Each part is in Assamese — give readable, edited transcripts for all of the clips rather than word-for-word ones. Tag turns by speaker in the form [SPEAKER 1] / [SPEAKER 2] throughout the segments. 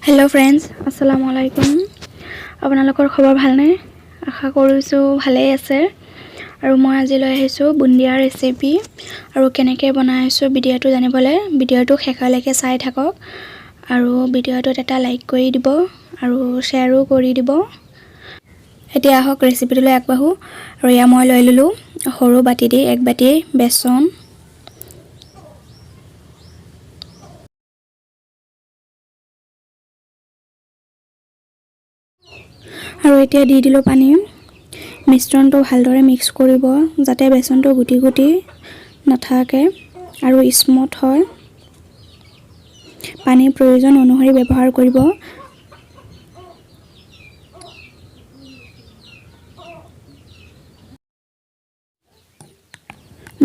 [SPEAKER 1] হেল্ল' ফ্ৰেণ্ডছ, আসসালামু আলাইকুম। আপোনালোকৰ খবৰ ভালনে? আশা কৰিছোঁ ভালেই আছে। আৰু মই আজি লৈ আহিছোঁ বুন্দিয়াৰ ৰেচিপি আৰু কেনেকৈ বনাইছোঁ ভিডিঅ'টো জানিবলৈ ভিডিঅ'টো শেষলৈকে চাই থাকক আৰু ভিডিঅ'টোত এটা লাইক কৰি দিব আৰু শ্বেয়াৰো কৰি দিব। এতিয়া আহক ৰেচিপিটোলৈ আগবাঢ়োঁ। আৰু এয়া মই লৈ ল'লোঁ সৰু বাতি দি এক বাতি বেচন, আৰু এতিয়া দি দিলোঁ পানী। মিশ্ৰণটো ভালদৰে মিক্স কৰিব, যাতে বেচনটো গুটি গুটি নাথাকে আৰু স্মুথ হয়। পানীৰ প্ৰয়োজন অনুসৰি ব্যৱহাৰ কৰিব।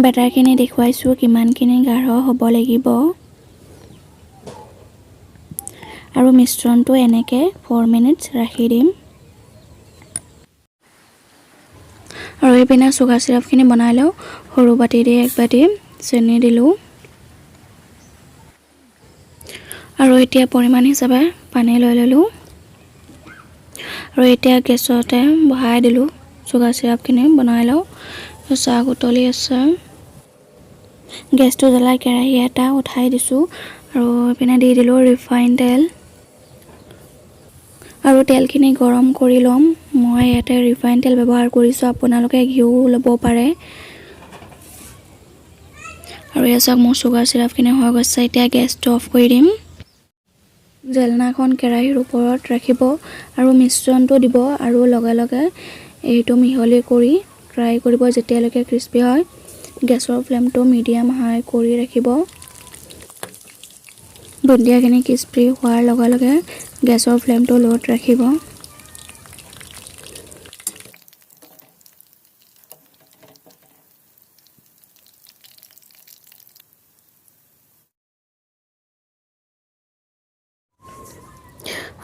[SPEAKER 1] বেটাৰখিনি দেখুৱাইছোঁ কিমানখিনি গাঢ় হ'ব লাগিব। আৰু মিশ্ৰণটো এনেকৈ 4 মিনিটছ ৰাখি দিম। আৰু এইপিনে চুগাৰ চিৰাপখিনি বনাই লওঁ। সৰু বাতি দি এক বাতি চেনি দিলোঁ আৰু এতিয়া পৰিমাণ হিচাপে পানী লৈ ল'লোঁ আৰু এতিয়া গেছতে বহাই দিলোঁ। চুগাৰ চিৰাপখিনি বনাই লওঁ। চাহ উতলি আছে। গেছটো জ্বলাই কেৰাহী এটা উঠাই দিছোঁ আৰু এইপিনে দি দিলোঁ ৰিফাইন তেল আৰু তেলখিনি গৰম কৰি ল'ম। মই ইয়াতে ৰিফাইন তেল ব্যৱহাৰ কৰিছোঁ, আপোনালোকে ঘিউ ল'ব পাৰে। আৰু এয়া চাওক, মোৰ চুগাৰ চিৰাপখিনি হৈ গৈছে। এতিয়া গেছটো অফ কৰি দিম। জেলনাখন কেৰাহীৰ ওপৰত ৰাখিব আৰু মিশ্ৰণটো দিব আৰু লগে লগে এইটো মিহলি কৰি ফ্ৰাই কৰিব যেতিয়ালৈকে ক্ৰিস্পি হয়। গেছৰ ফ্লেমটো মিডিয়াম হাই কৰি ৰাখিব। বুন্দিয়াখিনি ক্ৰিস্পি হোৱাৰ লগে লগে গেছৰ ফ্লেমটো ল'ত ৰাখিব।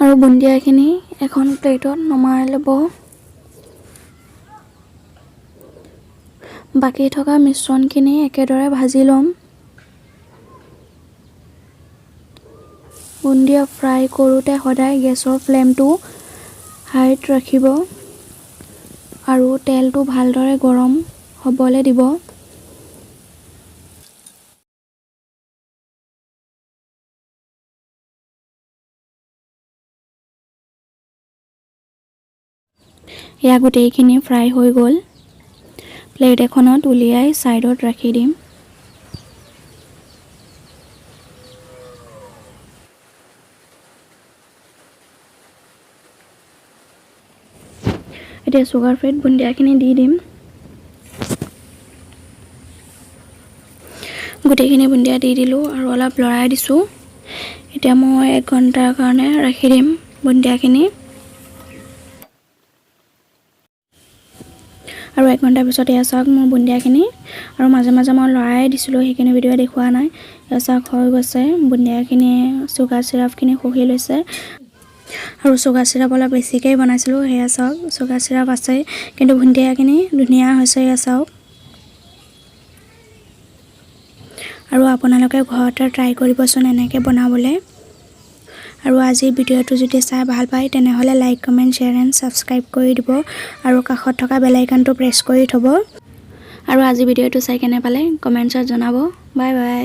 [SPEAKER 1] আৰু বুন্দিয়াখিনি এখন প্লেটত নমাই ল'ব। বাকী থকা মিশ্ৰণখিনি একেদৰে ভাজি ল'ম। বুন্দিয়া ফ্ৰাই কৰোঁতে সদায় গেছৰ ফ্লেমটো হাইত ৰাখিব আৰু তেলটো ভালদৰে গৰম হ'বলৈ দিব। এয়া গোটেইখিনি ফ্ৰাই হৈ গ'ল। প্লেট এখনত উলিয়াই ছাইডত ৰাখি দিম। এতিয়া চুগাৰ ফ্ৰীত বুন্দিয়াখিনি দি দিম। গোটেইখিনি বুন্দিয়া দি দিলোঁ আৰু অলপ লৰাই দিছোঁ। এতিয়া মই এক ঘণ্টাৰ কাৰণে ৰাখি দিম বুন্দিয়াখিনি। আৰু এক ঘণ্টাৰ পিছত এয়া চাওক মোৰ বুন্দিয়াখিনি। আৰু মাজে মাজে মই লৰাই দিছিলোঁ, সেইখিনি ভিডিঅ' দেখুওৱা নাই। এয়া চাওক, হৈ গৈছে বুন্দিয়াখিনি, চুগাৰ চিৰাপখিনি শুহি লৈছে। আৰু চুগাৰ চিৰাপ অলপ বেছিকেই বনাইছিলোঁ। সেয়া চাওক, চুগাৰ চিৰাপ আছে কিন্তু বুন্দিয়াখিনি ধুনীয়া হৈছে। এয়া চাওক। আৰু আপোনালোকে ঘৰতে ট্ৰাই কৰিবচোন এনেকৈ বনাবলৈ। আৰু আজিৰ ভিডিঅ'টো যদি চাই ভাল পায়, তেনেহ'লে like, comment, share and subscribe কৰি দিব আৰু কাষত থকা বেল আইকনটো প্ৰেছ কৰি থ'ব। আৰু আজি ভিডিঅ'টো চাই কেনে পালে কমেণ্টছত জনাব। Bye bye.